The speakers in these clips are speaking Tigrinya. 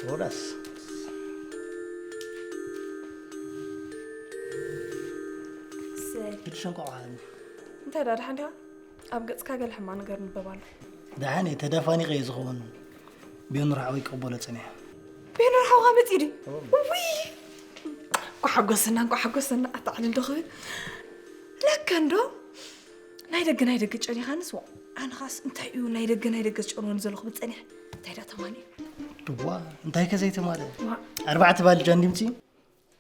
ሮዳስ። ሰይ። ሽዱሽተ እንቋቑሖ ሃብኒ። እንታይ ደኣ ደሓን ዲኻ? ኣብ ገጽካ ገለ ሕማቕ ነገር ይንበብ ኣሎ። ደሓን እየ፣ ተደፋኒቐ እየ ዝኸውን። ቤኑር ሓወይ ክቕበሎ ጸኒሐ። ቤኑር ሓውኻ መጺኡ ድዩ? እወ። ውይ! እንቋዕ ሓጎሰና፣ እንቋዕ ሓጎሰና። ኣታ ዕልል ዶ ክብል? ለከ እንዶ ናይ ደገ፣ ናይ ደገ ጨኒኻንስ፣ ዋ፣ ኣነኻስ እንታይ እዩ ናይ ደገ፣ ናይ ደገ ዝጨንወኒ ዘሎ ክብል ጸኒሐ። እንታይ ደኣ ተማን እዩ? ድዋ፣ እንታይ ከ ዘይተማልአ? ዋ። ኣርባዕተ ባልጃ እንድምፂ?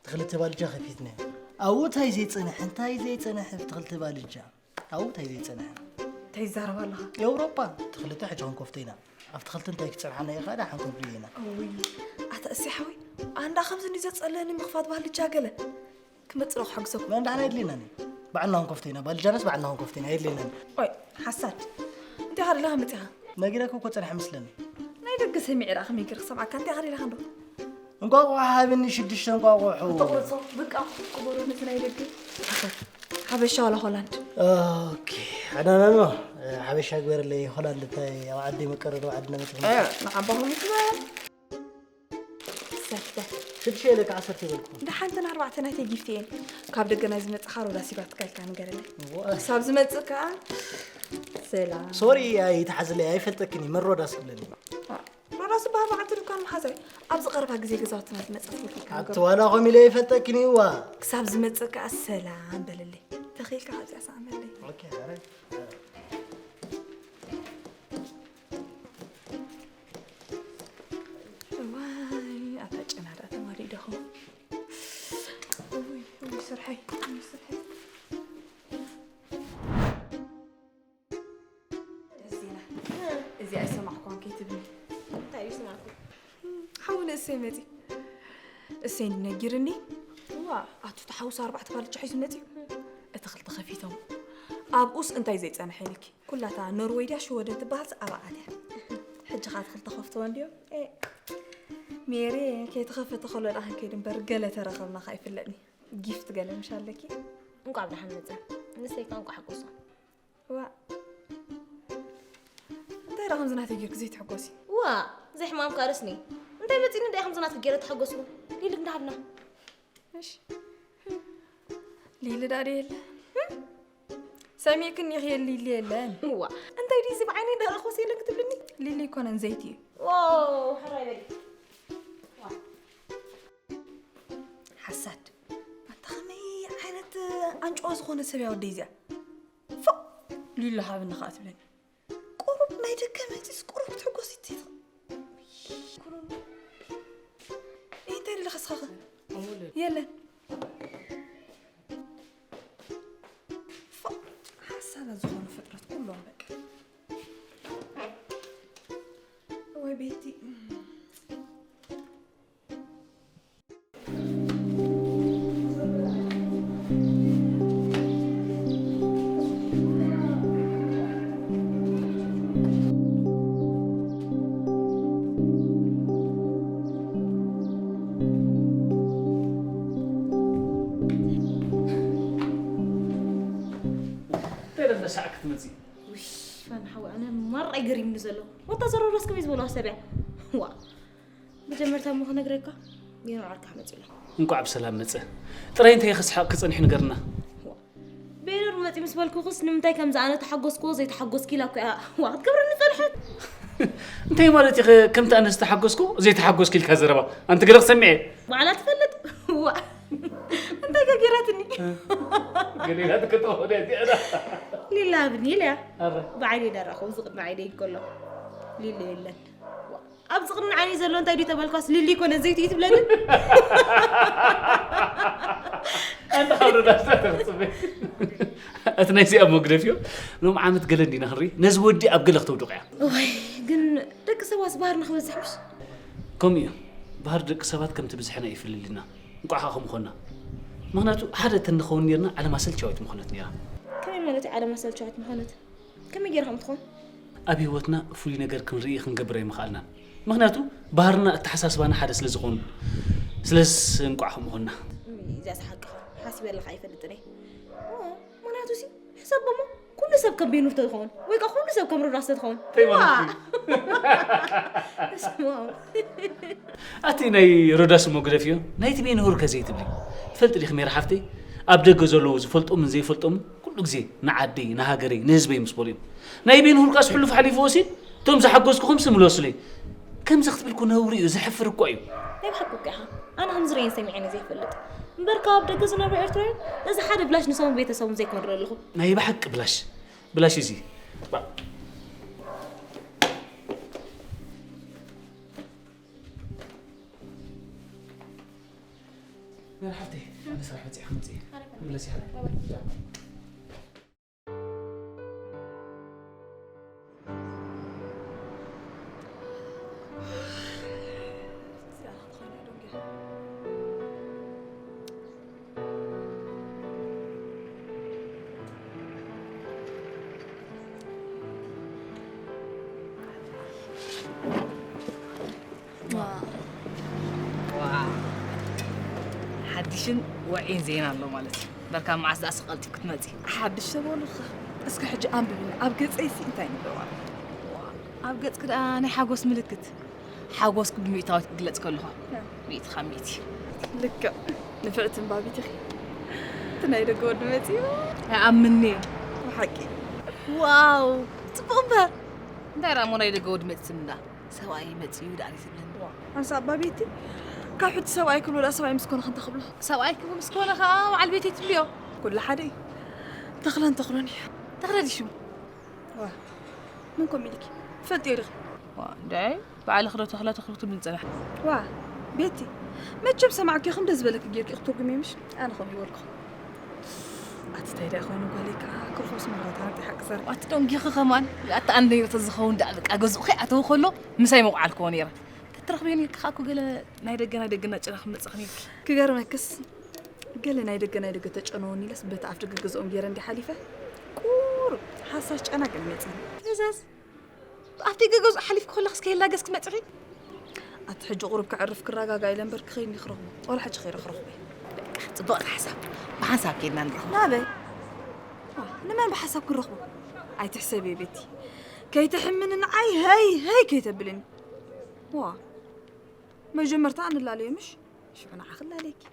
ትኽልተ ባልጃ ከፊትና። ኣብኡ እንታይ ዘይጸንሐ፣ እንታይ ዘይጸንሐ ብትኽልተ ባልጃ። ኣብኡ እንታይ ዘይጸንሐ። እንታይ ይዛረብ ኣለኻ? ኤውሮጳ፣ ትኽልተ ሕጂ ክንከፍቶ ኢና። ኣብ ትኽልተ እንታይ ክጸንሓና እዩ፣ ካዳ ሓንኮብ ኢና። እውይ፣ ኣታ እሲ ሓወይ፣ ኣንዳ ከምዚ እንዲ ዘጸለኒ ምኽፋት ባልጃ ገለ። ክመጽእ ዶ ክሕግዘኩም? መን ደሓን ኣየድልየናን እዩ። ባዕልና ክንከፍቶ ኢና። ባልጃናስ ባዕልና ክንከፍቶ ኢና። ኣየድልየናን እዩ። ኦይ፣ ሓሳድ። እንታይ ኢኻ ደለኻ መጺኻ? ነጊረካ እኮ ጸኒሐ መስለኒ። ናይ ደገ ሰሚዐ ደኣ ከመይ ገይረ ክሰምዓካ? እንታይ ኢኻ ደለኻ እንዶ? እንቋቑሖ ሃብኒ ሽዱሽተ እንቋቑሖ። ተቑርጾ፣ በቃ፣ ቅበሮ ነቲ ናይ ደገ። ሓበሻ ዋላ ሆላንድ? ኦኬ፣ I don't know። ሓበሻ ግበረለይ፣ ሆላንድ እንታይ ኣብ ዓዲ መቀረዶ ዓድና መጺኹም? እ፣ ንዓባኹም ይትበል። ሰተ። ሽዱሽተ ኢለ ከዓ ዓሰርተ ይበልኩ። ደሓንተን ኣርባዕተ ናተይ ጊፍቲ እየን። ካብ ደገ ናይ ዝመጽኻ ሮዳስ ሂባትካ ኢልካ ንገረለይ። እዋ። ክሳብ ዝመጽእ ከዓ ሰላም። ሶሪ፣ ኣይትሓዝለይ፣ ኣይፈልጠክን እዩ። መን ሮዳስ ክብለኒ? ሮዳስ ዝበሃል በዓልቲ ድኳን መሓዛይ። ኣብዚ ቀረባ ግዜ ገዛውትና ዝመጸት ወኪልካ ኣቲ ንገሮ። ዋላ ኾም ኢለ ኣይፈልጠክን እዩ፣ ዋ። ክሳብ ዝመጽእ ከዓ ሰላም በለለይ። ተኺኢልካ ካብዚኣ ሰኣመለይ። ኦኬ፣ ኣረ። እዋይ፣ ኣታ ጨና ደኣ ተማሊኡ ዶ ኸውን? እውይ፣ እውይ፣ ስርሐይ፣ እውይ፣ ስርሐይ። ደስ ዜና። እዚኣ ኣይሰማዕኳን ከይትብኒ። እንታይ እዩ ስማዕኩ? ሓው ንእሰይ መጺ። እሰይ ነጊርኒ። እዋ፣ ኣቱ ተሓውስ ኣርባዕተ ባልጫ ሒዙ መጺ። እቲ ክልተ ከፊቶም። ኣብኡስ እንታይ ዘይጸንሐ ኢልኪ? ኩላታ ኖርወይ ድያ ሽወደን ትበሃል ኣብኣ ኣትያ። ሕጂ ኸኣ ትኽል ተኸፍትወን ድዮም? ኤ፣ ሜሪ፣ ከይተኸፈተ ከሎ ደኣ ክንከይድ እምበር ገለ ተረኸብና ኸኣ ይፍለጥኒ። ጊፍት ገለ ምሽ ኣለኪ? እንቋዕ ብደሓን መጸ። ንሰይ ከኣ እንቋዕ ሓጎሶ። ዋ። እንታይ ደኣ ከምዚ ናተይ ጌርኪ ዘይትሕጎሲ? ዋ፣ ዘይሕማምካ ርስኒ። እንታይ መጺኒ ደኣ ከምዚ ናትኪ ጌረ ተሓጎስኩ? ሊሊ ክንዳ ሃብና። እሺ። ሊሊ ዳዲ የለ። ሰሚዕክኒ ኢኺ የለ ሊሊ የለን። እዋ፣ እንታይ ድዩ እዚ ብዓይነይ ደረኹስ የለን ክትብልኒ? ሊሊ ኣይኮነን ዘይቲ እዩ። ዎ፣ ሕራይ በሊ። ዋ። ሓሳድ። ኣታ ከመይ ዓይነት ኣንጭዋ ዝኾነ ሰብ እያ ወደይ እዚኣ? ፎእ! ሊሊ ሃብኒ ኸኣ ትብለኒ። ቁሩብ ናይ ደገ መጺስ ቁሩብ ክትሕጎስ ይትይት። እንታይ ኢለ ከስኻኸ? የለን። ፎእ! ሓሳዳት ዝኾኑ ፍጥረት ኩሎም በቃ። ወይ ቤቲ። እንታይ ደኣ ሳዕ ክትመጺ? ውሽ፣ ፋን ሓወይ፣ ኣነ ማራ እዩ ገሪምኒ ዘሎ። ወታ ዘረረስ ከመይ ዝበልዋ ሰብ እያ? ዋ። መጀመርታ እሞ ክነግረካ፣ ጌና ዓርካ መጺኡ ኣሎ። እንቋዕ ብሰላም መጸ። ጥራይ እንታይ ክስሓቕ ክጸንሕ ንገርና። ዋ። ቤኑር መጺ ምስ በልኩኽስ ንምንታይ ከምዚ ኣነ ተሓጎስክዎ ዘይተሓጎስኪ ኢላ እኮ እያ። ዋ፣ ክትገብረኒ ጸንሐት። እንታይ ማለት ኢኺ? ከምቲ ኣነ ዝተሓጎስኩ ዘይተሓጎስኪ ኢልካ ዘረባ። ኣንቲ ገለ ክሰምዕ እየ። ባዕላ ትፈልጥ። ዋ። እንታይ ገ ጌራትኒ? ገሊላ ትከተው ወደ እዚኣ። ሊላ ብኒ ኢለያ። ኣረ። ብዓይነይ ደረኹ፣ እዚ ቅድሚ ዓይነይ ይከሎ። ሊላ የለን። ዋ። ኣብዚ ቅድሚ ዓይኒ ዘሎ እንታይ ድዩ ተበልኳስ ሊሊ ኮነ ዘይቲ እዩ ትብለኒ? ኣንተ ካብ ርዳስ ተኽጽበ። እቲ ናይ እዚኣ መግደፍዮ፣ ሎም ዓመት ገለ እንዲና ክንርኢ፣ ነዚ ወዲ ኣብ ገለ ክተውድቕ እያ። እዋይ፣ ግን ደቂ ሰባት ባህርና ክበዝሕ ምሽ? ከምኡ እዩ። ባህሪ ደቂ ሰባት ከምቲ ብዝሕና ይፍልልና። እንቋዕ ኸኣ ከምኡ ኾንና። ምኽንያቱ ሓደ እንተንኸውን ኔርና፣ ዓለም ኣሰልቻዊት ምኾነት ኔራ። ከመይ ማለት እዩ ዓለም ኣሰልቻዊት ምኾነት? ከመይ ጌርካ ምትኾን? ኣብ ህይወትና ፍሉይ ነገር ክንርኢ ክንገብር ኣይምኽኣልናን። ምኽንያቱ ባህርና ኣተሓሳስባና ሓደ ስለ ዝኾኑ። ስለስ እንቋዕ ከምኡ ኾንና። እዚኣስ ሓቅኻ። ሓሲበልካ ኣይፈልጥን እየ። ኦ፣ ምኽንያቱ ሲ፣ ሕሰቦ እሞ፣ ኩሉ ሰብ ከም ቤኑር ተዝኸውን፣ ወይ ከኣ ኩሉ ሰብ ከም ሮዳስ ተዝኸውን። እንታይ ማለት እዩ? ዋ! እስማ። ኣቲ ናይ ሮዳስ እሞ ግደፍዮ፣ ናይቲ ቤንሁር ከ ዘይትብሊ? ትፈልጢ ዲኺ ሜሪ ሓፍተይ፣ ኣብ ደገ ዘለዉ ዝፈልጦምን ዘይፈልጦምን ኩሉ ግዜ ንዓደይ፣ ንሃገረይ፣ ንህዝበይ ምስ በሉ እዮም። ናይ ቤንሁር ቃስ ሕሉፍ ሓሊፍዎ ሲ፣ እቶም ዝሓገዝኩኹም ሲ ምለሱለይ። ከምዚ ክትብል እኮ ነውሪ እዩ፣ ዘሕፍር እኮ እዩ። ናይ ብሓቂ እኮ ኢኻ። ኣነ ከምዚ ርእየን ሰሚዐን እየ ዘይፈልጥ። እምበር ካብ ኣብ ደገ ዝነብሩ ኤርትራውያን ነዚ ሓደ ብላሽ ንሶምን ቤተሰቡን ዘይኮንረ ኣለኹ። ናይ ብሓቂ ብላሽ፣ ብላሽ እዩ እዚ። መርሓብተይ፣ ኣነ ስራሕ መፂኣ ክምፅእ እየ። ምለስ ይሓለ። ዋው። ሓድሽን ውዑይን ዜና ኣሎ ማለት እዩ። በርካ መዓስ ደኣ ስቕ ቀልጢፍ ክትመጺ? ሓድሽ ተበሉኻ። እስከ ሕጂ ኣንብብኒ። ኣብ ገጸይሲ እንታይ ይንበብ ኣሎ? ዋው። ኣብ ገጽኪ ደኣ ናይ ሓጎስ ምልክት። ሓጎስኪ ብሚእታዊት ክግለጽ ከለኹ። እ። ሚእቲ ካብ ሚእቲ። ልክዕ። ንፍዕቲ እምባቢት ኢኺ። እቲ ናይ ደገ ወዲ መጺኡ። ኣይኣምን'የ። ብሓቂ። ዋው። ጽቡቕ እምበር። እንታይ ደኣ እሞ ናይ ደገ ወዲ መጺእኒ ደኣ? ሰብኣይ መጺኡ ደኣ ትብለኒ። ኣንሳ ኣባ ቤቲ፣ ካብ ሕጂ ሰብኣይ ክብሎ ደኣ ሰብኣይ ምስ ኮነ ክንተ ክብሎ? ሰብኣይ ክብሎ ምስ ኮነ ኸኣ በዓል ቤተይ ትብልዮ። ኩሉ ሓደ እዩ። ተኽለን ተኽሎን እዩ። ተኽለ ድዩ ሽሙ? ዋ፣ መን ኮም ኢልኪ? ትፈልጥዮ ዲኺ? ዋ፣ እንድዒ፣ ባዕልኺ ዶ ተኽለ ተኽሉ ትብሊ ዝጸናሕኪ? ዋ፣ ቤቲ፣ መቸም ሰማዕኪ፣ ከምደ ዝበለኪ ጌርኪ ክትትርጉሚ ምሽ? ኣነ ከምኡ ይበልኩ። ኣቲ ታይ ደኣ ኮይኑ ጓለይ ከዓ ክርኹስ መርሃታ ኣንቲ ሓቂ ዘር። ኣቲ ደንጊኺ ከማን፣ ኣቲ ኣንደ ነይረ ተዝኸውን ደኣ በቃ ገዝኡ ከይኣተወ ከሎ ምሳይ መውዓልክዎ ነይረ። ተትረኽብዮ ነይርኪ ከዓ እኮ ገለ ናይ ደገ ናይ ደገ እናጨነኽኪ ምመጻእኺ ነይርኪ። ክገርመክስ፣ ገለ ናይ ደገ ናይ ደገ ተጨነወኒ ኢለስ በቲ ኣፍ ደገ ገዝኦም ገይረ እንዲ ሓሊፈ። ቁሩብ ሓሳስ ጨና ገለ መጺኒ። ትእዛዝ? ኣብቲ ገገዝኡ ሓሊፍኪ ከለኽስ ከየላገዝኪ መጺኺ? ኣቲ ሕጂ ቁሩብ ከዕርፍ ክረጋጋእ ኢለ እምበር ክኸይድ እንዲ ክረኽቦ። ዋላ ሕጂ ከይረ ክረኽቦ እየ። በቃ፣ ጽቡቕ ሓሳብ። ብሓንሳብ ከይድና ንረኽቦ። ናበይ? ዋ፣ ንመን ብሓሳብ ክንረኽቦ? ኣይትሕሰብዮ ቤቲ። ከይትሕምኒ ንዓይ ሀይ ሀይ ከይተብልኒ። ዋ፣ መጀመርታ ንላለዮ ምሽ? ሽዑ ንዓኺ እላለየኪ።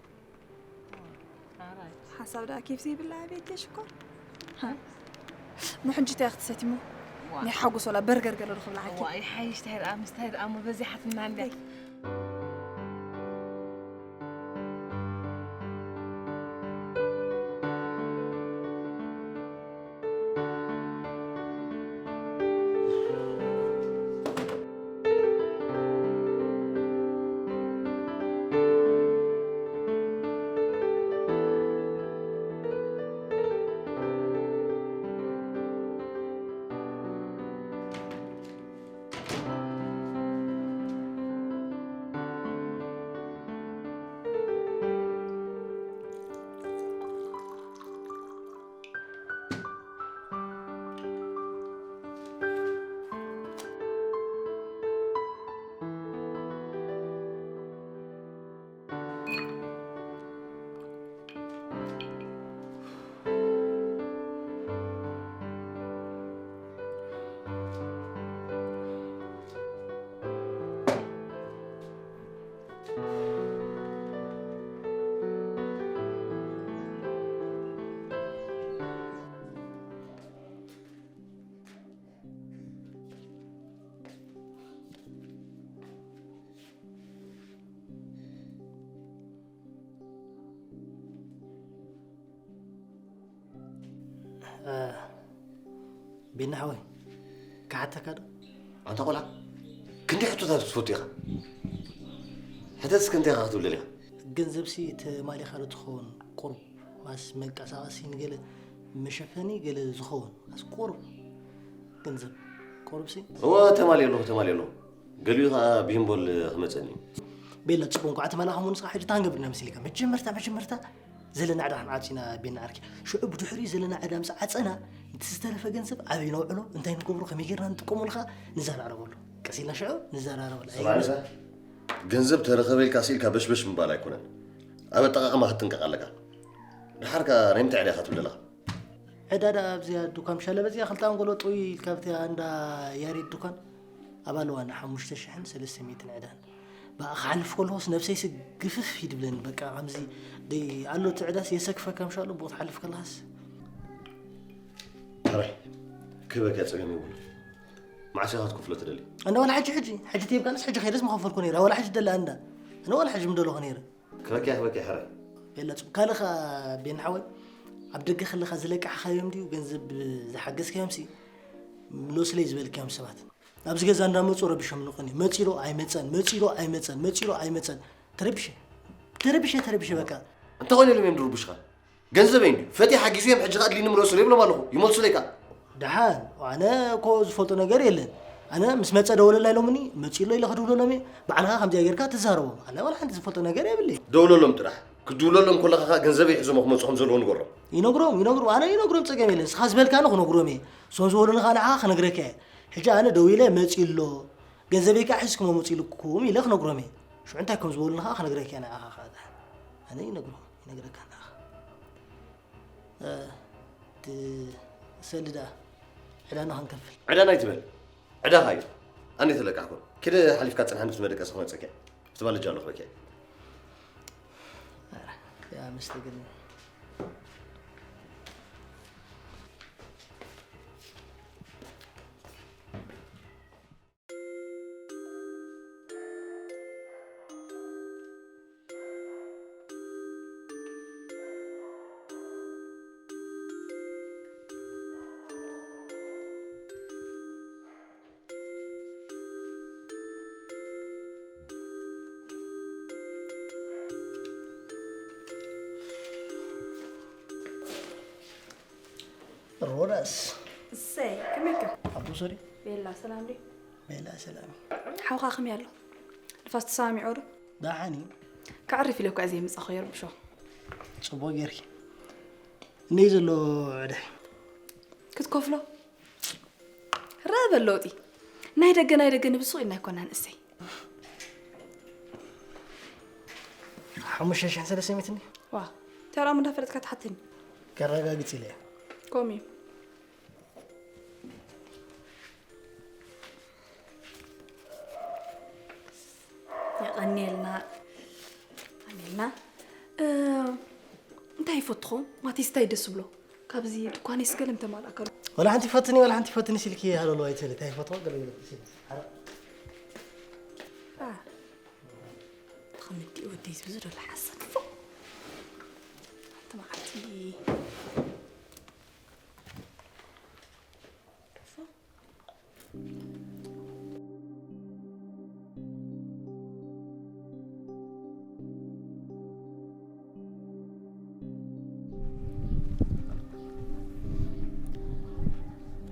ሓራይ። ሓሳብ ደኣ ኬፍ ዘይብላ ቤት ሽኮር። ሃ። ንሕጂ እንታይ ክትሰትሞ? ዋ። ናይ ሓጎስ ወላ በርገር ገለ ዶ ክብልዓኪ? ዋ፣ ይሓይሽ፣ እንታይ ደኣ፣ ምስታይ ደኣ እሞ በዚሓትና እንድያ። እ፣ ቤና ሓወይ፣ ክሓተካ ዶ? ኣንታ ቆልዓ፣ ክንደይ ሕቶታት ክትፈቱ ኢኻ? ሕተት እስከ እንታይ ኢኻ ክትብል ደሊኻ? ገንዘብሲ ተማሊኻ ዶ ትኸውን? ቁሩብ ማስ መንቀሳቐሲ ንገለ መሸፈኒ ገለ ዝኸውን። ማስ ቁሩብ ገንዘብ ቁሩብሲ? እወ፣ ተማልየ ኣለኹ፣ ተማልየ ኣለኹ። ገሊኡ ኸኣ ብሂምቦል ክመጸኒ እዩ። ቤላ፣ ጽቡቕ፣ እንኳዕ ተማላኻ እሞ ንስኻ ሕጂ እንታይ ክንገብር ኢና መሲልካ? መጀመርታ፣ መጀመርታ ዘለና ዕዳ ክንዓጽ ኢና ቤና ዓርኪ። ሽዑ ብድሕሪኡ ዘለና ዕዳ ምስ ዓጸና፣ እቲ ዝተረፈ ገንዘብ ኣበይ ነውዕሎ፣ እንታይ ንገብሮ፣ ከመይ ጌርና ንጥቀመሉ ኸኣ ንዘራረበሉ። ቀስ ኢልና ሽዑ ንዘራረበሉ። ስማዕ፣ ኣይግድን። ንሳ ገንዘብ ተረኸበ ኢልካ ስኢልካ በሽበሽ ምባል ኣይኮነን። ኣብ ኣጠቓቕማ ክትጥንቀቕ ኣለካ። ደሓር ከኣ ናይ ምንታይ ዕዳ ኢኻ ትብል ዘለኻ? ዕዳ ደኣ ኣብዚኣ ዱኳን ምሻለ በዚኣ ክልተ ኣንጎሎ ጥውይ ኢልካ ኣብቲ ኣንዳ ያሬድ ዱኳን ኣብ ኣለዋ እንዳ ሓሙሽተ ሽሕን ሰለስተ ሚእትን ዕዳን። ብኣ ክሓልፍ ከለኹስ ነብሰይስ ግፍፍ ይድብለኒ። በቃ ከምዚ ደይ ኣሎ እቲ ዕዳስ የሰክፈካ ምሻሎ ብኡ ትሓልፍ ከለኻስ። ሕራይ ክበኪ ጸገም የብሉ። መዓስ ኢኻ ክትከፍሎ ትደሊ? ኣንዳ ዋላ ሕጂ ሕጂ ሕጂ ተይብካንስ ሕጂ ከይደስ ምኸፈልኩ ነይረ። ዋላ ሕጂ ደላ ኣንዳ ኣነ ዋላ ሕጂ ምደለኹ ነይረ። ክበኪ ክበኪ ሕራይ። ቤላ ጽቡቅ ካልኻ ቤን ሓወይ ኣብ ደገ ከለኻ ዝለቃሕካዮም ድዩ ገንዘብ ዝሓገዝካዮም ሲ ምሎስለይ ዝበልካዮም ሰባት ኣብዚ ገዛ እንዳመፁ ረብሾም ንቕኒ መፂዶ ኣይመፀን መፂዶ ኣይመፀን መፂዶ ኣይመፀን ተረብሸ ተረብሸ ተረብሸ በቃ እንተኾይነ ኢሎም እዮም ድርቡሽኻ ገንዘበይ እንድዩ ፈትየ ሓጊዘዮም ሕጂ ከኣ ኣድልይኒ ምለሱለይ ይብሎም ኣለኹ ይመልሱለይ ከኣ ደሓን ኣነ እኮ ዝፈልጦ ነገር የለን ኣነ ምስ መፀ ደወለላ ኢሎምኒ መፂሎ ኢለ ክድውለሎም እየ ባዕልኻ ከምዚኣ ጌርካ ትዛረቦም ኣነ ዋላ ሓንቲ ዝፈልጦ ነገር የብለይ ደውለሎም ጥራሕ ክድውለሎም ከለኻ ከኣ ገንዘበይ ሒዞሞ ክመፁ ከም ዘለዎ ንገሮም ይነግሮም ይነግሩ ኣነ ይነግሮም ፀገም የለን ንስኻ ዝበልካኒ ክነግሮም እየ እሶም ዝበሉኒ ከኣ ንዓኻ ክነግረካ እየ ሕጂ ኣነ ደዊለ መፂሎ ገንዘበይ ከኣ ሒዝኩሞ መፂልኩም ኢለ ክነግሮም እየ ሽዑ እንታይ ከም ዝበሉኒ ከኣ ክነግረካ እየ ንዓኻ ከኣ ኣነ ይነግሮም ይነግረካ ንዓኻ ትሰሊ ደኣ ዕዳና ክንከፍል ዕዳና ኣይትበል ዕዳኻ እዩ ኣነ ተለቃሕኩም ክደ ሓሊፍካ ፅንሓ ምስ መደቀሲ ክመፀኪያ ብትባል ጃሎ ክበኪያ ያ መስተ ግን ሮዳስ እሰይ ከመይካ ኣቦ ሶሪ ቤላ ሰላም ዲ ቤላ ሰላም ሓውኻ ከመይ ኣሎ ንፋስ ተሰማሚዖ ዶ ዳሓኒ ከዕርፍ ኢለ እኳ እየ ዘይምጻኹ የርብሾ ጽቡቕ ጌርኪ እነይ ዘሎ ዕደ ክትከፍሎ ረበ ለውጢ ናይ ደገ ናይ ደገ ንብሱቕ ኢልና ኣይኮናን እሰይ ሓሙሽተ ሽሕን ሰለስተ ሚእትን ዋ ተራሙ እንዳፈለጥካ ትሓተኒ ከረጋግፅ ኢለ ከምኡ እዩ የቐንየልና የቐንየልና እንታይ ይፈትኹም ማቲስ እንታይ ደስ ብሎ ካብዚ ድኳነይስ ገለ ምተማልኣካ ኣሎ። ዋላ ሓንቲ ፈትኒ ዋላ ሓንቲ ፈትኒ ሲልኪ ሃለሎ ኣይትበሊ እንታይ ፈትዋ ገለ ይበል ሲል ሓራ ተኸምዲ ወደይ ዝብዙ ደሎ ሓሰድ ፎ ሓንቲ መዓልቲ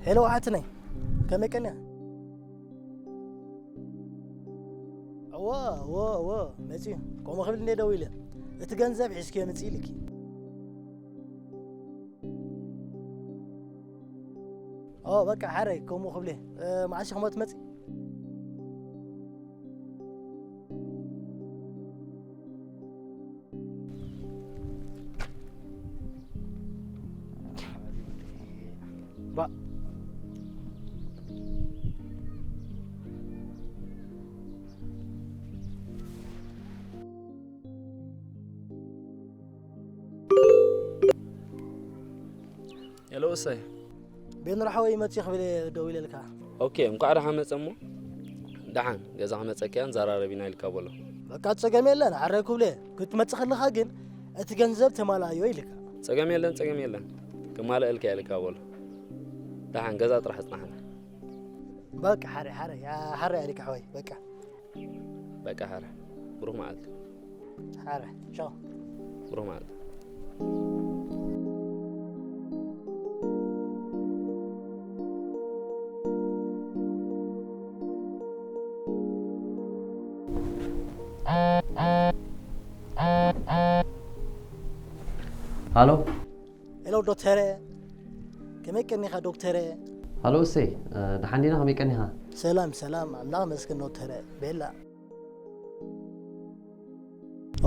ሄሎ ሓትነይ ከመይ ቀንያ እወ እወ እወ መፅዩ ከምኡ ክብል እንደ ደው ኢለ እቲ ገንዘብ ሒዝክዮ ምፅ ኢልኪ ኦ በቃ ሓረይ ከምኡ ክብለ መዓሽ ክመት መፅ ሄሎ እሰይ ቤኑር ሓወይ መፂ ክብል እየ ደው ኢለልካ ኦኬ እንኳዕ ደሓን መፀ እሞ ደሓን ገዛ ክመፀኪያ ንዘራረብ ኢና ኢልካ በሎ በቃ ፀገም የለን ሓራይ ክብለ ክትመፅእ ከለካ ግን እቲ ገንዘብ ተማልኣዮ ኢልካ ፀገም የለን ፀገም የለን ክማልአልካ ኢልካ በሎ ደሓን ገዛ ጥራሕ ኣፅናሓና በቃ ሓራይ ሓራይ ሓራይ ኣሊካ ሓወይ በቃ በቃ ሓረ ብሩህ መዓልቲ ሓረ ቻው ብሩህ መዓልቲ ሃሎ ሄሎ ዶክተረ ከመይ ቀኒኻ ዶክተረ ሃሎ እሰይ ደሓን ዲና ከመይ ቀኒኻ ሰላም ሰላም ኣምላኽ መስገን ዶክተረ ቤላ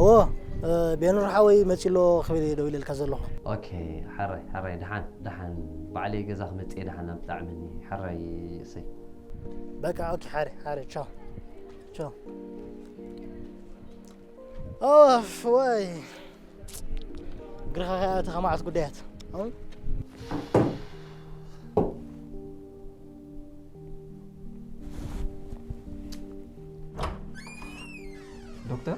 እዎ ቤኑር ሓወይ መፂሎ ክብል እየ ደው ኢለልካ ዘለኹ ኦኬ ሓራይ ሓራይ ደሓን ደሓን ባዕለይ ገዛ ክመፅእ እየ ደሓን ኣብ ብጣዕሚ ሓራይ እሰይ በቃ ኦኬ ሓራይ ሓራይ ቻው ቻው ኦፍ፣ ዋይ። እግርኻ ከኣ ተኸማዕት ጉዳያት። ኣው? ዶክተር፣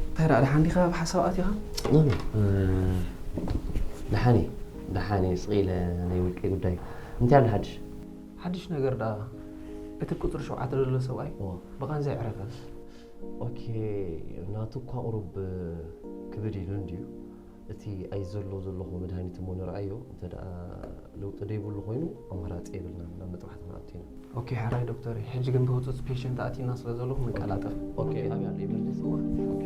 እንታይ ደኣ ደሓን ዲኻ? ብሓሳብ ኣቲኻ? ኖ፣ ኖ፣ እ፣ ደሓን እየ፣ ደሓን እየ፣ ስቕ ኢለ ናይ ውልቀይ ጉዳይ። እንታይ ኣሎ ሓድሽ? ሓድሽ ነገር ደኣ፣ እቲ ቁጽሪ ሸውዓተ ዘሎ ሰብኣይ እዎ። ብቓንዛ የዕረፈ። ኦኬ፣ ናቱ እኳ ቁሩብ ክብድ ኢሉ እንድዩ። እቲ ኣይዘሎ ዘለኹ መድሃኒት እሞ ንርኣዮ፣ እንተ ደኣ ለውጢ ደይብሉ ኮይኑ ኣማራጺ የብልናን፣ ናብ መጥባሕቲ ክንኣቱ ኢና። ኦኬ፣ ሕራይ ዶክተር፣ ሕጂ ግን ብህጹጽ ፔሸንት ኣቲና ስለ ዘለኹ ንቀላጠፍ። ኦኬ፣ ኣብያ ኣሎ ኢመርጀንሲ። ኦኬ።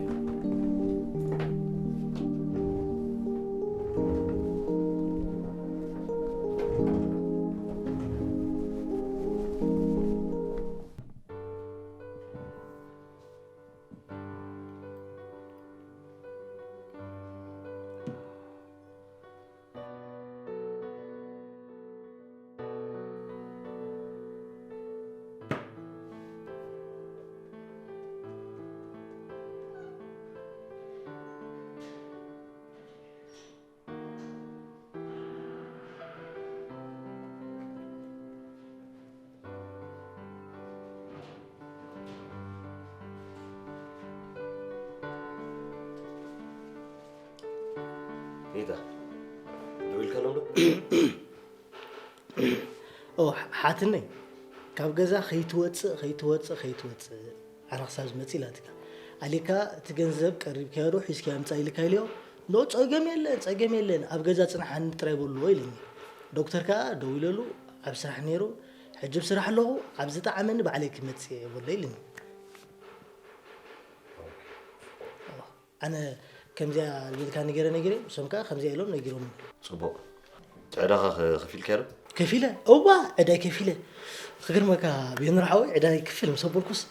ኒታ፣ ደዊልካሎም ዶ? ኦ፣ ሓትነይ፣ ካብ ገዛ ከይትወጽእ፣ ከይትወጽእ፣ ከይትወጽእ፣ ኣነ ክሳብ ዝመጽእ ኢላትካ። ኣሊካ እቲ ገንዘብ ቀሪብካዮ ዶ ሒዝካዮ ምጻእ ኢልካ ኢለዮ። ኖ፣ ጸገም የለን፣ ጸገም የለን፣ ኣብ ገዛ ጽንሓኒ ጥራይ በልዎ ኢሉኒ። ዶክተር ከኣ ደዊለሉ፣ ኣብ ስራሕ ነይሩ፣ ሕጂ ኣብ ስራሕ ኣለኹ፣ ኣብ ዝጠዓመኒ ባዕለይ ክመጽእ እየ በሎ ኢሉኒ። ኣነ ከምዚኣ ዝበልካኒ ገይረ ነጊረ፣ ንሶም ከኣ ከምዚኣ ኢሎም ነጊሮምኒ። ጽቡቕ። እቲ ዕዳኻ ከ-፣ ከፊልካዮ ዶ? ከፊለ፣ እዋ፣ ዕዳይ ከፊለ። ክገርመካ፣ ቤኑር ሓወይ፣ ዕዳይ ክፍል ምስ ኣበልኩስ፣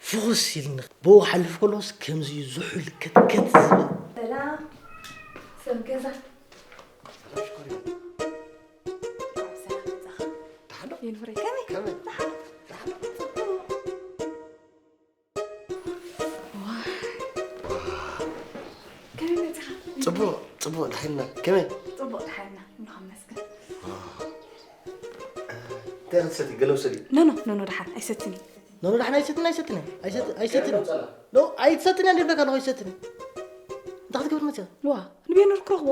ፍኹስ ኢልኒ። ብኡ ክሓልፍ ከሎስ፣ ከምዚ እዩ ዝሑል ከትከት ዝብል። ሰላም፣ ሰብ ገዛ። ሰላም፣ ሽኮር እዩ። ሰላም ገዛኻ። ደሓን ዶ? ቤኑረይ፣ ከመይ? ከመይ? ደሓን። ደሓን። ጽቡቕ። ከመይ መጺኻ? ጽቡቕ፣ ጽቡቕ፣ ደሓንና። ከመይ? ጽቡቕ፣ ደሓንና። እንኳን መስገን። እንታይ ክትሰቲ? ገለ ውሰዲ። ኖ፣ ኖ፣ ኖ፣ ኖ፣ ደሓን። ኣይሰትን እየ። ኖ፣ ኖ፣ ደሓን ኣይሰትን፣ ኣይሰትን እየ። ኣይሰት-፣ ኣይሰትን እየ። ገለ ውጻላ። ኖ፣ ኣይትሰትን እየ፣ እንዴት በቃ ኣለኹ፣ ኣይሰትን እየ። እንታይ ክትገብር መጺኻ? ዋ፣ ንቤኑር ክረኽቦ።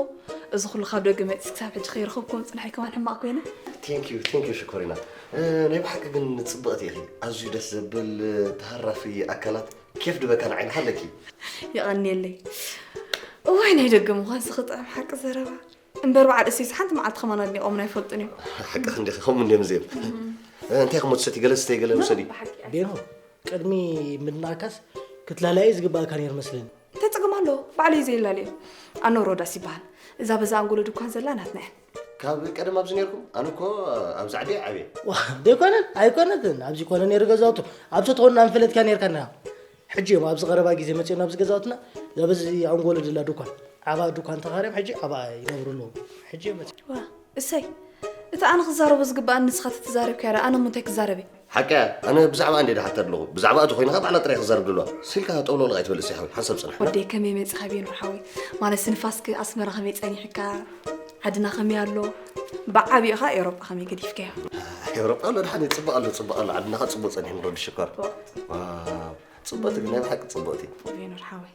እዚ ኩሉ ካብ ደገ መጺስ ክሳብ ሕጂ ከይረኸብኩ ምጽንሐይ ከማን ሕማቕ ኮይነ። Thank you፣ thank you ሽኮሪና። እ፣ ናይ ብሓቂ ግን ጽብቕቲ ኢኺ። ኣዝዩ ደስ ዘብል፣ እ፣ ተሃራፊ ኣካላት። ኬፍ ድበካ ንዓይ ኣለኪ። የቐንየለይ። እዋይ፣ ናይ ደገ ምዃንስ ክጥዕም ሓቂ ዘረባ። እምበር በዓል እሴይስ ሓንቲ መዓልቲ ከማን ኣድኒቖምና ኣይፈልጡን እዮም። ሓቅኺ እንዲኺ፣ ከምኡ እንድዮም እዚኦም። እ፣ እንታይ ክሞ ትሰቲ? ገለ ስተይ፣ ገለ ውሰዲ። ብሓቂ። ቤኑ፣ ቅድሚ ምድናርካስ ክትላለየ ዝግባእካ ነይሩ መስለኒ። እንታይ ጸገም ኣለዎ? ባዕለይ ዘየላልዮ። ኣነ ሮዳስ ይበሃል። እዛ በዛ ኣንጎሎ ድኳን ዘላ ናትና እያ። ካብ ቀደም ኣብዚ ነይርኩም? ኣነ እኮ ኣብዚ ዓዲ ዓብየ። ዋ፣ ደይኮነን፣ ኣይኮነትን። ኣብዚ ኮነ ነይሩ ገዛውቱ። ኣብዚ ተኾንና ምፈለጥካ ነይርካ ና። ሕጂ እዮም ኣብዚ ቀረባ ግዜ መጺኦም ኣብዚ ገዛውትና። እዛ በዚ ኣንጎሎ ድላ ድኳን። ዓባ ድኳን ተኻርዮም ሕጂ ኣብኣ ይነብሩ ኣለዉ። ሕጂ እዮም መጺኦም። ዋ፣ እሰይ። እቲ ኣነ ክዛረቦ ዝግባኣኒ ንስኻ ተተዛሪብካዮ ደኣ፣ ኣነ እሞ እንታይ ክዛረብ እየ? ሓቀያ፣ ኣነ ብዛዕባ እንዴ ድሓተር ኣለኹ። ብዛዕባ እቲ ኮይንኻ ባዕላ ጥራይ ክዛረብ ድልዋ። ሲልካ ጠውሎቕ ኣይትበል እሰይ ሓወይ፣ ሓንሳብ ጽናሕ። ወደይ ከመይ መጺኻ ቤኑር ሓወይ? ማለት ንፋስኪ ኣስመራ ከመይ ጸኒሕካ? ዓድና ከመይ ኣሎ? ብዓቢኡ ኸኣ ኤውሮጳ ከመይ ገዲፍካዮ? ኤውሮጳ ኣሎ ድሓን እዩ፣ ጽቡቕ ኣሎ፣ ጽቡቕ ኣሎ። ዓድና ኸኣ ጽቡቕ ጸኒሑ ንረዱ ሽኮር። ጽቡቕ። ዋው፣ ጽቡቕቲ ግን ናይ ብሓቂ ጽቡቕቲ። ቤኑር ሓወይ።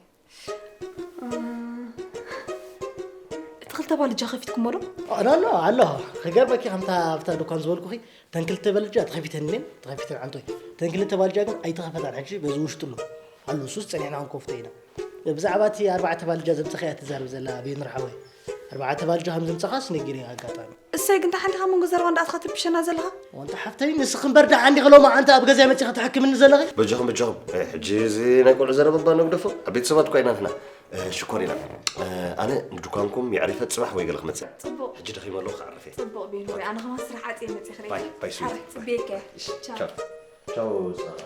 እቲ ክልተ ባልጃ ከፊትኩሞ ዶ? ኣሎ፣ ኣሎ፣ ኣሎ። ክገርመኪ ከምታ ኣብታ ድኳን ዝበልኩኺ፣ እተን ክልተ ባልጃ ተኸፊተን እኔን፣ ተኸፊተን ዓንቶይ። እተን ክልተ ባልጃ ግን ኣይተኸፈታን፣ ሕጂ በዚ ውሽጡ ኣሎ። ኣሎ፣ እሱስ ጸኒሕና ክንከፍቶ ኢና። ብዛዕባ እቲ ኣርባዕተ ባልጃ ዘምጻኻያ ትዛረብ ዘላ ቤኑር ሓወይ። ኣርባዕተ ባልጃ ከም ዘምጻኻስ ነጊረያ ኣጋጣሚ። እሰይ፣ ግን ደሓን ዲኻ መንጎ ዘረባ እንዳኣትኻ ትርብሸና ዘለኻ? ወንታ ሓፍተይ፣ ንስኺ እምበር ደሓን ዲኺ ሎማዓንቲ ኣብ ገዛይ መጺኺ ትሕክምኒ ዘለኺ? በጃኹም፣ በጃኹም። እ፣ ሕጂ እዚ ናይ ቆልዑ ዘረባ እባ ነግደፎ። ዓበይቲ ሰባት እኳ ኢና ንሕና። እ፣ ሽኮር ኢና። እ፣ ኣነ ንድኳንኩም የዕሪፈ ጽባሕ ወይ ገለ ክመጽእ። ጽቡቕ። ሕጂ ደኺመ ኣለኹ፣ ክዓርፍ እየ። ጽቡቕ ቤኑረይ፣ ኣነ ከማን ስራሕ ዓጽየ መጺእ ክርኢ። ባይ፣ ባይ፣ ስዊት። ሓራይ፣ ጽቡቕ እየ። እሺ፣ ቻው። ቻው። ቻው፣ ጽባሕ።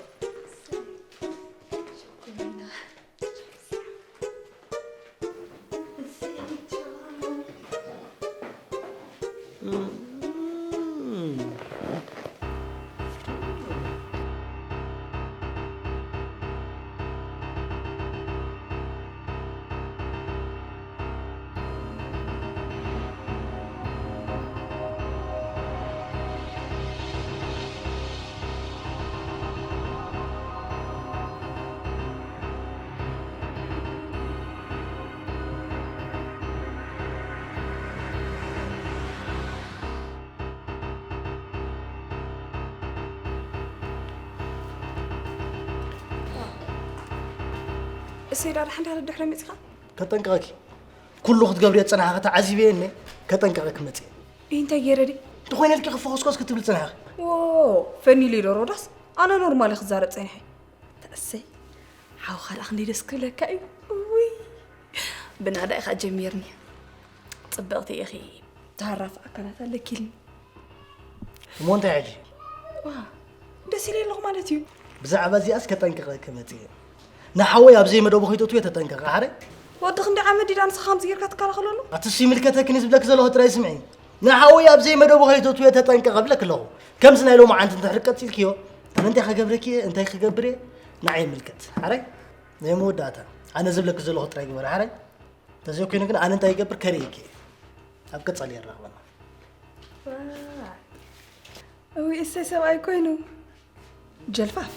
እሰይ ዳዳ ሓንቲ ሓደ ድሕሪ መፂኻ? ከጠንቀቐኪ። ኩሉ ክትገብርዮ ዝጸናሕኺ ተዓዚበ እየ እኔ፣ ከጠንቀቐኪ መጽእ። እይ እንታይ ገይረ ድዩ? እንተኾይነልኪ ክፈኾስኮስ ክትብል ዝጸናሕኺ። ዎ፣ ፈኒሉ ዶ ሮዳስ? ኣነ ኖርማል ክዛረብ ጸኒሐ። ተእሰይ፣ ሓውኻ ደኣ ክንደይ ደስ ክብለካ እዩ። ውይ፣ ብናዳ ኢኻ ጀሚርኒ። ጽብቕቲ ኢኺ። ተሃራፊ ኣካላት ኣለኪልኒ። እሞ እንታይ ሕጂ? ዋ፣ ደስ ኢለ ኣለኹ ማለት እዩ። ብዛዕባ እዚኣስ ከጠንቅቐኪ መጺኤ። ንሓወይ ኣብ ዘይመደቡ ከይተእትውዮ ተጠንቀቒ፣ ሓራይ? ወዲ ክንደይ ዓመት ዲዳ ንስኻ ከምዚ ጌርካ ትከላኸለሉ? ኣቲ እሱ ይምልከተክን እዩ ዝብለኪ ዘለኹ ጥራይ ስምዒ። ንሓወይ ኣብ ዘይመደቡ ከይተእትውዮ ተጠንቀቒ እብለኪ ኣለኹ። ከምዚ ናይ ሎማዓንቲ እንድሕር ቀጺልክዮ፣ ኣነ እንታይ ክገብረኪ እየ፣ እንታይ ክገብር እየ፣ ንዓይ ይምልከት። ሓራይ? ናይ መወዳእታ። ኣነ ዝብለኪ ዘለኹ ጥራይ ግበሪ፣ ሓራይ? እንተዘይኮይኑ ግን ኣነ እንታይ ይገብር ከርእየኪ እየ። ኣብ ቀጻሊ የራኽበና። እውይ፣ እሰይ ሰብኣይ ኮይኑ። ጀልፋፍ።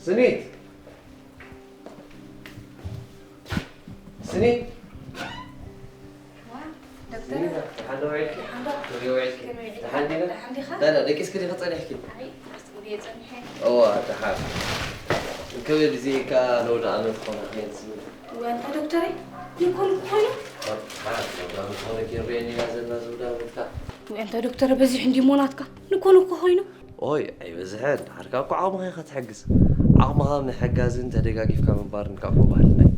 ስኒት! ስኒት! ዋ፣ ዶክተር። ስኒት፣ ደሓን ዶ ውዒልኪ? ደሓን ዶ? ከመይ ውዒልኪ? ከመይ ውዒልኪ? ደሓን ዲና? ደሓን ዲኻ? ዳና፣ ደቂስኪ ዲኺ ጸኒሕኪ? ኣይ፣ ኣስቲ ብየ ጸኒሐ። እዋ፣ ደሓን። እንክብል እዚ ከኣ ለውዲ ኣመት ኾነ ክመጽእ። እዋ፣ ኣንታ ዶክተረይ፣ ንኮን እኮ ኮይኑ። ኣታ፣ ለውዲ ኣመት ኾነ ጌርየን ኢና ዘለና ዝውዳ ኣመትካ። እዋ፣ ኣንታ ዶክተር፣ በዚሑ እንዲ ሞናትካ? ንኮን እኮ ኮይኑ። ኦይ፣ ኣይበዝሐን። ድሓርካ እኮ ዓቕምኻ ኢኻ ትሕግዝ። ዓቕምኻ ምሕጋዝን ተደጋጊፍካ ምንባርን እኮ ባህልና እዩ።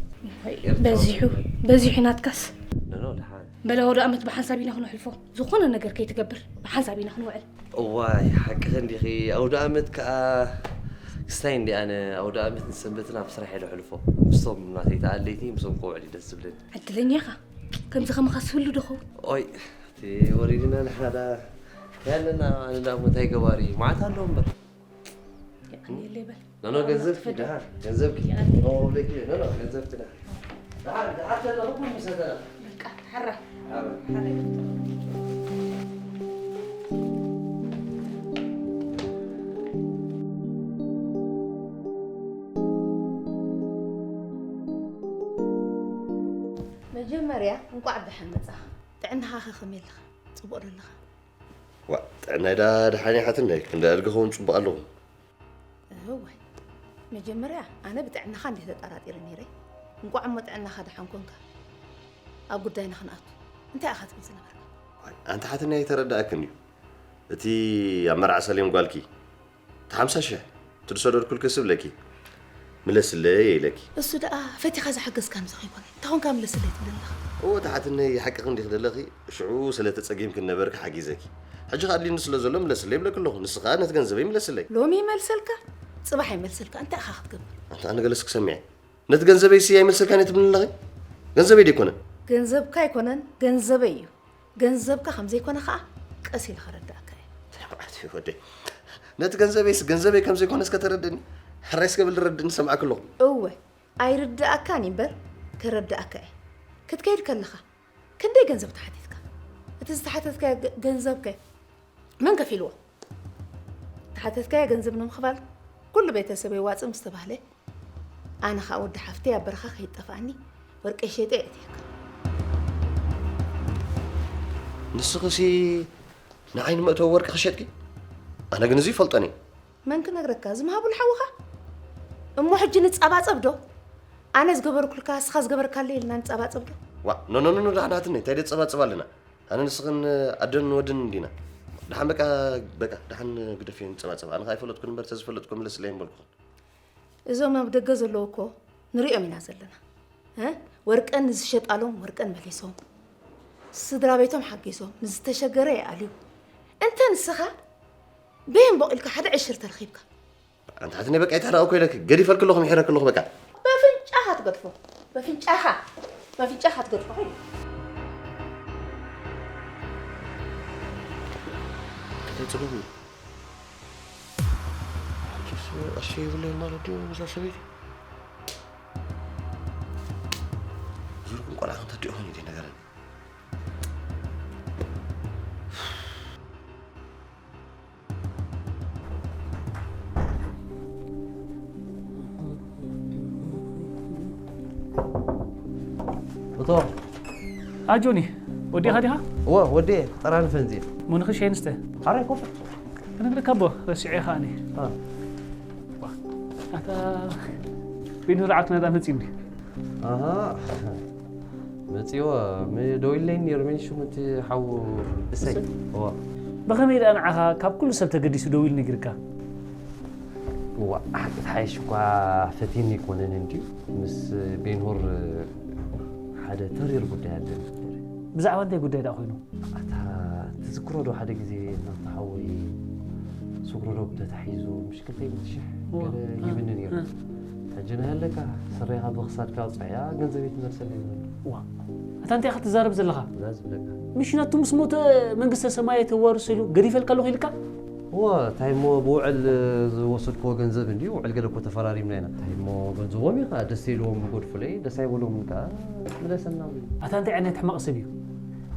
ወይ፣ ኤርትራዊ በዚሑ፣ በዚሑ ናትካስ። ኖ፣ ኖ፣ ደሓን። በለ፣ ኣውደ ኣመት ብሓንሳብ ኢና ክነሕልፎ። ዝኾነ ነገር ከይትገብር፣ ብሓንሳብ ኢና ክንውዕል። እዋይ፣ ሓቅኺ እንዲኺ። ኣውደ ኣመት ከኣ ክስታይ እንዲ ኣነ፣ ኣውደ ኣመትን ሰንበትን ኣብ ስራሕ እየ ዘሕልፎ። ምስቶም ናተይ ተኣለይቲ፣ ምስኦም ክውዕል እዩ ደስ ዝብለኒ። ዕድለኛ ኢኻ። ከምዚ ከማኻስ ህሉ ዶ ኸውን? ኦይ፣ እቲ ወሪድና ንሕና ዳ ያለና፣ ኣነ ዳ እሞ እንታይ ገባሪ እዩ? መዓት ኣሎ እምበር። የቐንየለይ በል። ኖ፣ ኖ፣ ገንዘብኪ ደሓን፣ ገንዘብኪ። የቐንየለይ። ኖ፣ ብለኪ፣ ኖ፣ ኖ፣ ገንዘብኪ ደሓን። ደሓን፣ ደሓን ተላ፣ ኩሉ ምሰተላ። በቃ፣ ሕራይ። ኣበ። ሕራይ። መጀመርያ፣ እንቋዕ ብደሓን መጻኻ። ጥዕናኻ ከ ከመይ ኣለኻ? ጽቡቕ ዶ ኣለኻ? ዋ፣ ጥዕናይ ደኣ ደሓን እየ ሓትነይ፣ ክንደይ ኣድጊ ኸውን ጽቡቕ ኣለኹ። እዋይ፣ መጀመርያ ኣነ ብጥዕናኻ እንዲየ ተጠራጢረ ነይረ። እንቋዕ እሞ ጥዕናኻ ደሓን ኮንካ። ኣብ ጉዳይና ክንኣቱ። እንታይ ኢኻ ትብል ዝነበርካ? ዋይ፣ ኣንቲ ሓትነይ ኣይተረድኣክን እዩ። እቲ ኣብ መርዓ ሰሌም ጓልኪ፣ እቲ ሓምሳ ሽሕ፣ እቲ ዝሰደድኩልኪ ስብለኪ፣ ምለስለይ እየ ኢለኪ። እሱ ደኣ ፈቲኻ ዝሓገዝካኒ እንተዘይኮነ፣ እንታይ ኾንካ ምለስለይ ትብለኒ ኣለኻ? እወ፣ እቲ ሓትነይ ሓቅኺ እንዲኺ ዘለኺ፣ ሽዑ ስለ ተጸጊምኪ ነበርኪ ሓጊዘኪ። ሕጂ ከኣ ኣድልዩኒ ስለ ዘሎ ምለስለይ ይብለኪ ኣለኹ። ንስኺ ከኣ ነቲ ገንዘበይ ምለስለይ። ሎሚ ይመልሰልካ፣ ጽባሕ ይመልሰልካ። እንታይ ኢኻ ክትገብር? ኣንታ ኣነ ገለስ ክሰምዕ እየ። ነቲ ገንዘበይ ሲ ኣይመልሰልካን እየ ትብልኒ ኣለኺ? ገንዘበይ ደይኮነ? ገንዘብካ ኣይኮነን፣ ገንዘበይ እዩ። ገንዘብካ ከም ዘይኮነ ከኣ ቀስ ኢለ ከረድኣካ እየ። እንታይ መዓት እዩ ወደይ? ነቲ ገንዘበይስ ገንዘበይ ከም ዘይኮነ እስከ ተረድእኒ። ሕራይ እስከ ብል ረድእኒ፣ ሰምዓኪ ኣለኹ። እወ፣ ኣይርድኣካን እዩ እምበር፣ ከረድኣካ እየ። ክትከይድ ከለኻ፣ ክንደይ ገንዘብ ተሓቲትካ? እቲ ዝተሓተትካዮ ገ-፣ ገንዘብ ከ መን ከፊልዎ? ተሓተትካዮ ገንዘብ ንምኽፋል ኩሉ ቤተሰበይ ዋጽእ ምስ ተባህለ፣ ኣነ ኸኣ ወዲ ሓፍተይ ኣብ በረኻ ከይጠፍኣኒ ወርቀይ ሸይጠ የእትየካ። ንስኽሲ ንዓይ ንመእተዊ ወርቂ ክሸጥኪ? ኣነ ግን እዚ ይፈልጦን እየ። መን ክነግረካ? እዚ ምሃቡ ንሓውኻ? እሞ ሕጂ ንጸባጸብ ዶ? ኣነ ዝገበርኩልካ፣ እስኻ ዝገበርካለይ ኢልና ንጸባጸብ ዶ? ዋእ፣ ኖ፣ ኖ፣ ኖ፣ ኖ፣ ደሓን ኣትኒ፣ እንታይ ደጸባጽብ ኣለና? ኣነ ንስኽን ኣደን ወድን እንዲና። ደሓን በቃ፣ በቃ፣ ደሓን ግደፍዮ ንጸባጸብ። ኣነ ከኣ ኣይፈለጥኩን እምበር፣ ተዝፈለጥኩ ምለስለይ ምበልኩኽን። እዞም ኣብ ደገ ዘለዉ እኮ ንሪኦም ኢና ዘለና። እ? ወርቀን ንዝሸጣሎም ወርቀን መሊሶም፣ ስድራ ቤቶም ሓጊዞም፣ ንዝተሸገረ ይኣልዩ። እንተ ንስኻ በየን ቦቒልካ ሓደ ዕሽር ተረኺብካ? ኣንታ ሓትነይ በቃ ኣይተረኣእኩ ኢለኪ፣ ገዲፈልኪ ኣለኹ፣ ምሒረኪ ኣለኹ በቃ። በፍንጫኻ ትገድፎ፣ በፍንጫኻ፣ በፍንጫኻ ትገድፎ። እንታይ ጽቡቕ እዩ? ሕጂስ ቀሺ የብለይን ማለት ድዩ እዛ ሰበይቲ? ዙርኩም ቆልዓ ክንተድኡ ኾን እዩ ነገረን። እቶ ኣጆኒ፣ ወዲኻ ዲኻ? እወ፣ ወዲ ጠራን ፈንዚ። ሙንኺ ሸይንስተ? ኣራይ ኮፈ። ክነግረካ ኣቦ፣ ረሲዐ ከኣኒ። አ። ኣታ፣ ቢኑ ርዓት ናዳ መጺኒ። ኣሃ። መጺዎ፣ ም-፣ ደው ኢለይ ነይሩ፣ መን ሽሙ እቲ ሓው እሰይ። እሰይ? እወ። ብኸመይ ደኣ ንዓኻ ካብ ኩሉ ሰብ ተገዲሱ ደው ኢሉ ነጊርካ? እዋ፣ ሓቂ ትሓይሽ እኳ ፈቲኒ ኣይኮነን እንድዩ። ምስ ቤንሁር ሓደ ተሪር ጉዳይ ኣለኒ። ብዛዕባ እንታይ ጉዳይ ደኣ ኮይኑ? ኣታ ትዝክሮ ዶ ሓደ ግዜ ናብቲ ሓወይ ስግሮ ዶ ተታሒዙ ምሽ ክልተ ሚእቲ ሽሕ እዋ፣ ገለ እ፣ ሂብኒ ነይሩ። እ። ሕጂ ንሃለካ ስረኻ ብኽሳድካ ኣውፅዕያ ገንዘበይ ትመልሰለይ። እዋ፣ ኣታ እንታይ ኢኻ ትዛረብ ዘለኻ? እዛ ዝብለካ። ምሽ ናቱ ምስ ሞተ መንግስተ ሰማይ ተዋርሶ ኢሉ ገዲፈልካ ኣለኹ ኢልካ? እወ፣ እንታይ እሞ ብውዕል ዝወሰድክዎ ገንዘብ እንድዩ፣ ውዕል ገለ እኮ ተፈራሪምና ኢና። እንታይ እሞ ገንዘቦም እዩ ከኣ፣ ደስ ኢልዎም ይጎድፉለይ፣ ደስ ኣይበሎምን ከኣ ምለሰና ብሉ። ኣታ እንታይ ዓይነት ሕማቕ ሰብ እዩ?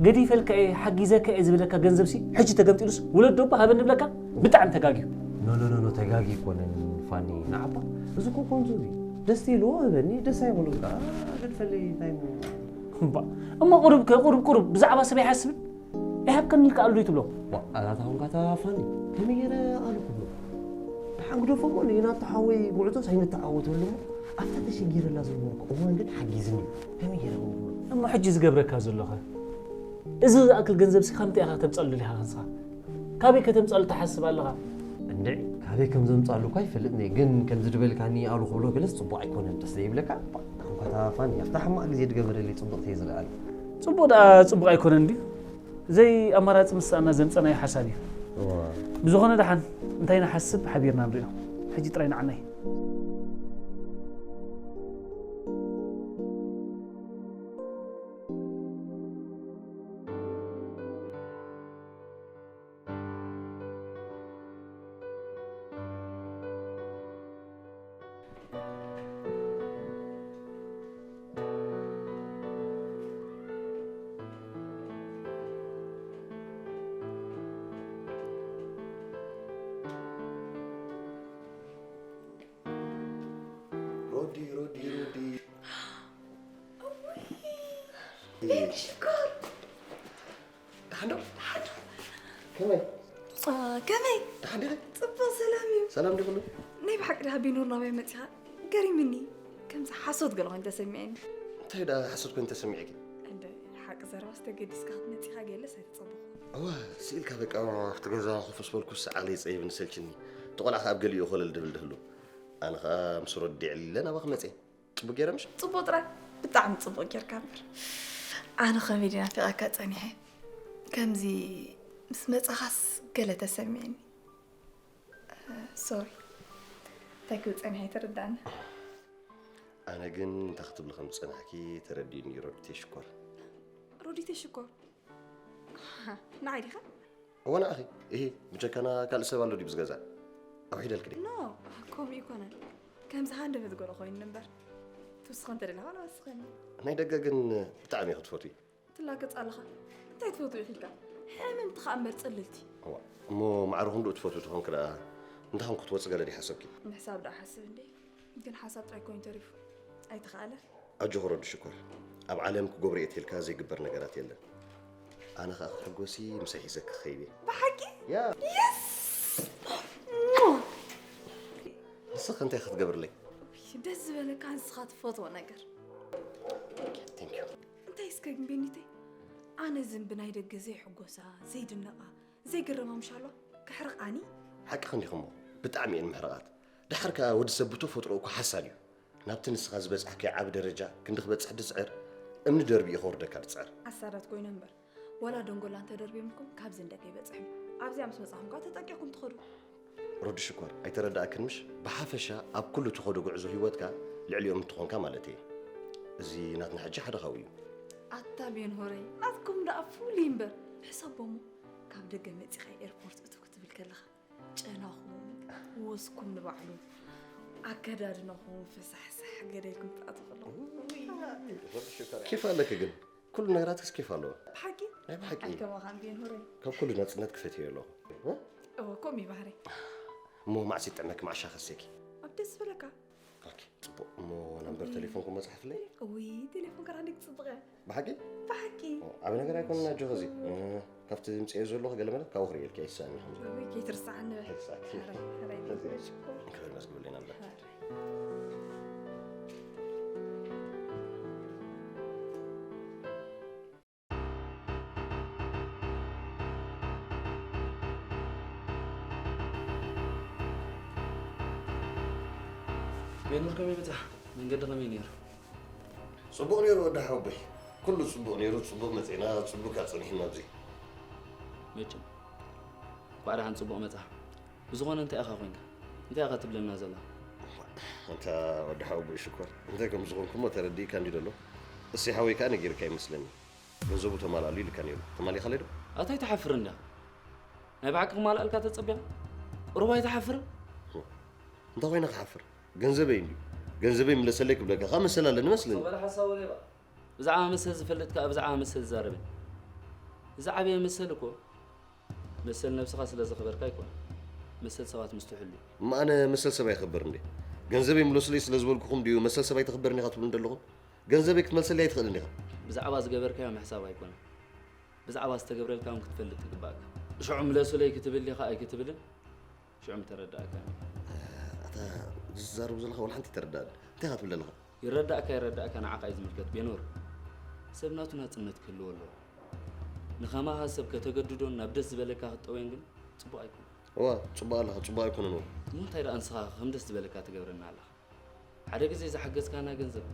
ገዲፈልካ እየ፣ ሓጊዘካ እየ ዝብለካ ገንዘብሲ፣ ሕጂ ተገምጢሉስ ውለዶ እባ ሃበኒ ብለካ? ብጣዕሚ ተጋግዩ። ኖ፣ ኖ፣ ኖ፣ ኖ፣ ተጋጊ ኣይኮነን ፋኒ፣ ንዓባ። እዚ እኮ ገንዘብ እዩ። ደስ ኢልዎ ህበኒ፣ ደስ ኣይበሎን ከኣ ገድፈለይ፣ እንታይ እሞ? እባ፣ እሞ ቁሩብ ከ፣ ቁሩብ፣ ቁሩብ፣ ብዛዕባ ሰብ ኣይሓስብን? ኣይሃብከኒ ኢልካ ኣሎ ትብሎ? ዋ፣ ኣታ ታኹንካ ተፋኒ፣ ከመይ ገይረ ኣሉ ክብሎ? ደሓን ግደፎ እሞ፣ ንናቱ ሓወይ ጉዕዞስ ኣይንተዓወተሉ እሞ፣ ኣብታ ተሸጊረላ ዝነበርኩ እዋን ግን ሓጊዝኒ እዩ። ከመይ ገይረ ክብሎ? እሞ ሕጂ ዝገብረካ ዘሎኸ? እዚ ዝኣክል ገንዘብ ሲ ከምቲ ኢኻ ከተምጻሉ ደሊኻ ንስኻ? ካበይ ከተምጻሉ ትሓስብ ኣለኻ? እንድዒ፣ ካበይ ከም ዘምጻሉ እኳ ኣይፈልጥን እየ፣ ግን ከምዚ ድበልካኒ ኣሉ ክብሎ ገለስ ጽቡቕ ኣይኮነን፣ ደስ ዘይብለካ? ባ፣ ታኹንካ ተፋኒ፣ ኣብታ ሕማቕ ግዜ ድገበረለይ ጽብቕቲ እየ ዝለኣል። ጽቡቕ ደኣ ጽቡቕ ኣይኮነን ድዩ? ዘይ ኣማራጺ ምሳና ዘምጸናዮ ሓሳብ እዩ። እዋ። ብዝኾነ ደሓን እንታይ ንሓስብ ሓቢርና ንሪኦ። ሕጂ ጥራይ ንዓናይ። ሮዲ፣ ሮዲ፣ ሮዲ። ቤቢ ሽኮር። ደሓን ዶ? ደሓን ዶ? ከመይ? አ፣ ከመይ? ደሓን ዲኺ? ጽቡቕ፣ ሰላም እዩ። ሰላም ዲኹሉ? ናይ ብሓቂ ደኣ ቢኑር ናበይ መጺኻ? ገሪምኒ። ከምዚ ሓሶት ገለ ኮይኑ ተሰሚዐኒ። እንታይ ደኣ ሓሶት ኮይኑ ተሰሚዐኪ? እንደ ሓቂ ዘረባስ ተገዲስካ ክትመጺኻ ገለስ ኣይተጸበኹ። እዋ፣ ስኢልካ በቃ ኣብቲ ገዛ ኮፍ ምስ በልኩስ ዓቕለይ ይጸይብኒ፣ ሰልችኒ። እቲ ቆልዓ ከኣ ኣብ ገሊኡ ኮለል ድብል ድህሉ። ኣነ ኸኣ ምስ ረዲዕ ሊለ ናባኺ መጽየ። ጽቡቕ ገይረ ምሽ? ጽቡቕ ጥራይ። ብጣዕሚ ጽቡቕ ጌርካ እምበር። ኣነ ከመይ ድየ ናፊቐካ ጸኒሐ። ከምዚ ምስ መጻኻስ ገለ ተሰሚዕኒ። ሶሪ። እንታይ ክብል ጸኒሐ ኣይተረዳእኒ። ኣነ ግን እንታይ ክትብሊ ከም ዝጸናሕኪ ተረዲኡኒ እዩ ሮዲተይ ሽኮር። ሮዲተይ ሽኮር? ንዓይ ዲኻ? እወ ንዓኺ። እሂ፣ ብጀካና ካልእ ሰብ ኣሎ ድዩ ብዚ ገዛ? ኣውሒደልኪ ድየ? ኖ፣ ከምኡ ኣይኮነን። ከምዚ ሃንደበት ገለ ኮይኑ እምበር። ትውስኸ እንተ ደሊኻ ንወስኸኒ። ናይ ደገ ግን ብጣዕሚ እየ ክትፈትዊ። ትላገጽ ኣለኻ። እንታይ ትፈትው ኢኺ ኢልካ? ሕምምቲ ኸኣ እምበር ጽልልቲ። እዋ፣ እሞ ማዕረ ክንድኡ ትፈትው ተኾንኪ ደኣ እንታይ ኾን ክትወጺ ገለ ድዩ ሓሰብኪ? ንሕሳብ ደኣ ሓስብ እንዴ። ግን ሓሳብ ጥራይ ኮይኑ ተሪፉ። ኣይተኻእለን። ኣጆኺ ሮዲ ሽኮር። ኣብ ዓለም ክገብሮ እየ ተልካ ዘይግበር ነገራት የለን። ኣነ ኸኣ ክሕጎሲ ምሳይ ሒዘኪ ክኸይድ እየ። ብሓቂ? ያ። የስ! ንስኺ እንታይ ክትገብርለይ? ደስ ዝበለካ ንስኻ ትፈትዎ ነገር። ቴንክ ዩ። እንታይ እስከ ግን ቤኒተይ፣ ኣነ ዝን ብናይ ደገ ዘይሕጎሳ፣ ዘይድነቓ፣ ዘይግረማ ምሽ ኣለዋ? ከሕርቓኒ? ሓቅኺ እንዲኺ እሞ፣ ብጣዕሚ እየን ምሕርቓት። ደሓር ከኣ ወዲ ሰብ ብተፈጥሮ እኮ ሓሳድ እዩ። ናብቲ ንስኻ ዝበጻሕካዮ ዓቢ ደረጃ ክንዲ ክበጽሕ ድጽዕር፣ እምኒ ደርቢኡ ከውርደካ ድጽዕር። ሓሳዳት ኮይኖም እምበር፣ ዋላ ደንጎላ እንተደርብዮምልኩም ካብዚ ንደገ ኣይበጽሕን። ኣብዚኣ ምስ መጻኹም ከኣ ተጠቂቕኩም ትኸዱ። ሮዲ ሽኮር፣ ኣይተረዳእክን ምሽ? ብሓፈሻ ኣብ ኩሉ ትኸዶ ጉዕዞ ህይወትካ ልዕሊኦም እንትኾንካ ማለት እየ። እዚ ናትና ሕጂ ሓደ ካብኡ እዩ። ኣታ ቤንሆረይ፣ ናትኩም ደኣ ፍሉይ እምበር፣ ሕሰቦሞ፣ ካብ ደገ መጺኻ ኤርፖርት እትው ክትብል ከለኻ፣ ጨናኹም፣ ወስኩም ንባዕሉ፣ ኣከዳድናኹም፣ ፈሳሕሳሕ ገለ ኢልኩም ትኣትዉ ከለኹም። ኬፍ ኣለኪ ግን? ኩሉ ነገራትክስ ኬፍ ኣለዎ። ብሓቂ? ናይ ብሓቂ። ኣይከማኻን ቤንሆረይ። ካብ ኩሉ ናጽነት ክፈትዮ ኣለኹ። እ? እወ፣ ከምኡ እዩ ባህረይ። እሞ መዓስ ይጥዕመኪ፣ መዓሻ ከስቴኪ? ኣብ ደስ ዝበለካ። ኦኬ፣ ጽቡቕ። እሞ ናብ እምበር ቴሌፎንኩም መጽሓፍለይ? እውይ፣ ቴሌፎን ከራ እንዴት ጽብቐ። ብሓቂ? ብሓቂ። ዓብ ነገር ኣይኮነን ኣጆኺ። እዚ ካብቲ ዝምጽኤ ዘለኹ ገለ መለ ካብኡ ክርእየልኪ ኣይሳኒ። ከምዚ። እውይ፣ ከይትርሳዓኒ በል። ሕራይ፣ ሕራይ። ክብሪ መስግብለይ ነበር። ቤኑር ከመይ መጻ? መንገዲ ከመይ ነይሩ? ጽቡቕ ነይሩ ወዲ ሓወቦይ። ኩሉ ጽቡቕ ነይሩ፣ ጽቡቕ መጺእና፣ ጽቡቕ ኣጸኒሕና ኣብዚ። መቸም እንኳዕ ደሓን ጽቡቕ መጻ። ብዝኾነ እንታይ ኢኻ ኮንካ? እንታይ ኢኻ ትብለና ዘላ? ኣንታ ወዲ ሓወቦይ ሽኮር፣ እንታይ ከም ዝኾንኩሞ ተረዲእካ እንዲ ደሎ። እሲ ሓወይ ከኣ ነጊርካ ይመስለኒ። ገንዘቡ ተማላሉ ኢልካ ነይሩ። ተማሊኻለይ ዶ? ኣታ ኣይትሓፍርን ዲኻ? ናይ ብሓቂ ክማልኣልካ ተጸቢኻ? ቁሩብ ኣይትሓፍርን? እንታይ ኮይነ ክሓፍር? ገንዘበይ እንድዩ። ገንዘበይ ምለሰለይ ክብለካ ከኣ መሰል ኣለኒ መስለኒ። ጸበል ሓሳዊ ሌባ። ብዛዕባ መሰል ዝፈልጥ ከኣ ብዛዕባ መሰል ዝዛረብን። ዝዓበየ መሰል እኮ መሰል ነብስኻ ስለ ዘኽበርካ ኣይኮነን። መሰል ሰባት ምስ ትሕሉ። እሞ ኣነ መሰል ሰብ ኣይኸብርን ድየ? ገንዘበይ ምለሱለይ ስለ ዝበልኩኹም ድዩ መሰል ሰብ ኣይተኽብርን ኢኻ ትብሉኒ ዘለኹም? ገንዘበይ ክትመልሰለይ ኣይትኽእልን ኢኻ። ብዛዕባ ዝገበርካዮ ምሕሳብ ኣይኮነን። ብዛዕባ ዝተገብረልካ እውን ክትፈልጥ ይግባእካ። ሽዑ ምለሱለይ ክትብል ዲኻ ኣይክትብልን? ሽዑ ምተረዳእካኒ። ኣታ እዚ ትዛረቦ ዘለኻ ዋላ ሓንቲ ኣይተረድኣንን። እንታይ ኢኻ ትብል ዘለኻ? ይረዳእካ ኣይረዳእካ ንዓኻ እዩ ዝምልከት ቤኖር። ሰብ ናቱ ናጽነት ክህልዎ ኣለዎ። ንኸማኻ ሰብ ከተገድዶን ናብ ደስ ዝበለካ ክትጠውዮን ግን ጽቡቕ ኣይኮነን። እዋ ጽቡቕ ኣለኻ ጽቡቕ ኣይኮነን እዋ። እሞ እንታይ ደኣ ንስኻ ከም ደስ ዝበለካ ትገብረና ኣለኻ? ሓደ ግዜ ዝሓገዝካና ገንዘብ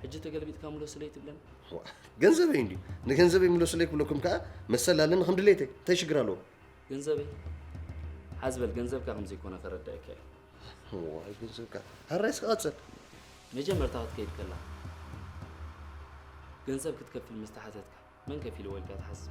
ሕጂ ተገልቢጥካ ምለሱለይ ትብለኒ? እዋ ገንዘበይ እንድዩ። ንገንዘበይ ምለሱለይ ክብለኩም ከኣ መሰል ኣለኒ ከም ድሌተይ። እንታይ ሽግር ኣለዎ? ገንዘበይ ሓዝ በል ገንዘብካ ከም ዘይኮነ ከረድኣካ እየ። ዋይ ገንዘብካ ሃራይ እስኪ ቀጽል። መጀመርታ ክትከይድ ከላ ገንዘብ ክትከፍል ምስ ተሓተትካ መን ከፊልዎ ኢልካ ትሓስብ?